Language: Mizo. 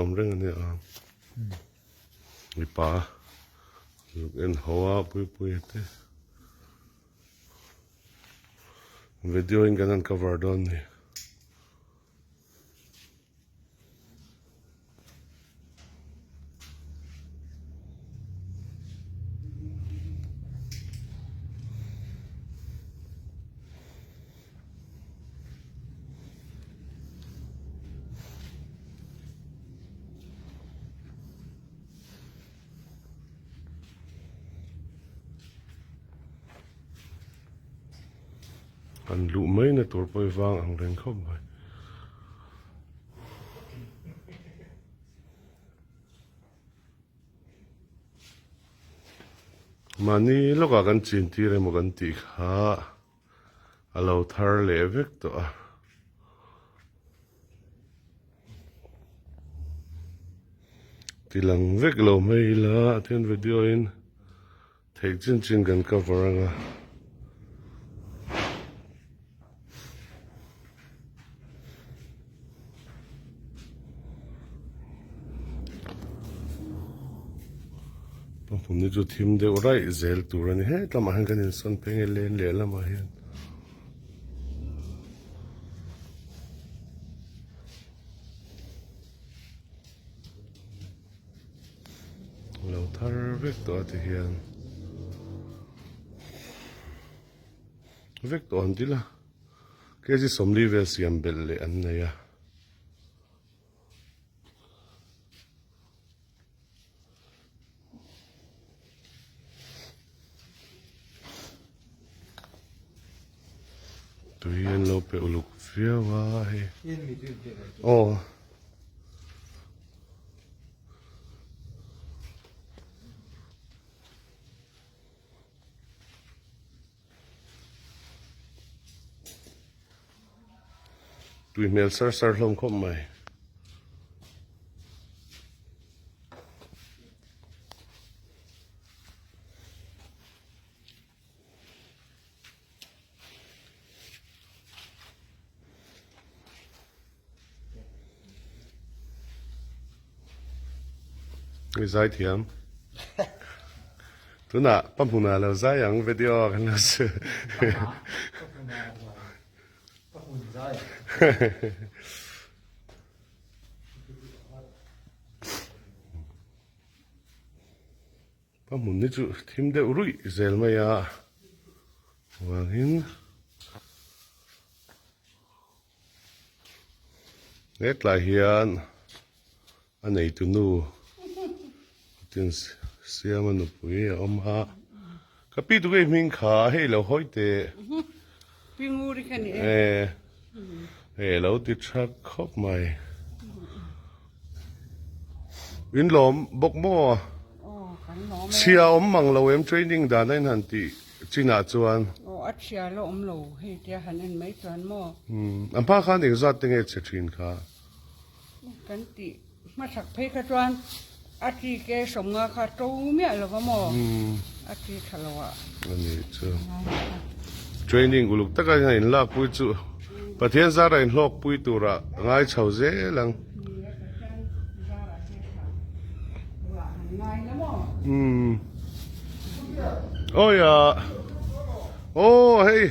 Awm reng a nia mipa zuk en ho a puipui te video in kan han cover dawn a ni. An luh mai na tur pawh hi vang ang reng khawp mai. Mahni lawkah kan chin tir emaw kan tih kha a lo thar leh vek tawh a. Ti lang vek lo mai ila a then video in theih chin chin kan cover ang a. Hmun hi chu thim deuh raih zel tur a ni hetlamah hian kan insawn phei nge len leh lamah hian. Lo thar vek tawh a ti hian vek tawh an ti la kg 40 vel siam belh leh an nei a. Tui an lo pe uluk viau a hei aw Tui hmel sar sar hlawm khawp mai. Hei zai thiam. Tunah pa hmunah lo zai ang video kan lo su. Pa hmun hi chu thim deuh ruih zel mai a vangin Hetlai hian a neitu nu tin siama nupui a awm a ka pi tu nge hming kha hei lo hawi teh e hei lo ti tha khawp mai in lawm bawk maw chhia awm mang lo em training dan a in han tih chinah chuan. Aw a chhia la awm lo hei tia han en mai chuan maw. Umm a hma khan engzat te nge chhe thin kha? Kan tih hmasak phei kha chuan a chi ke sawmnga kha to miah lo va maw a chi tha lo ah. A ni chu training uluk taka hian in lak pui chu Pathian zara in hlawk pui tura ngai chho zel ang. Umm awi ah aw hei.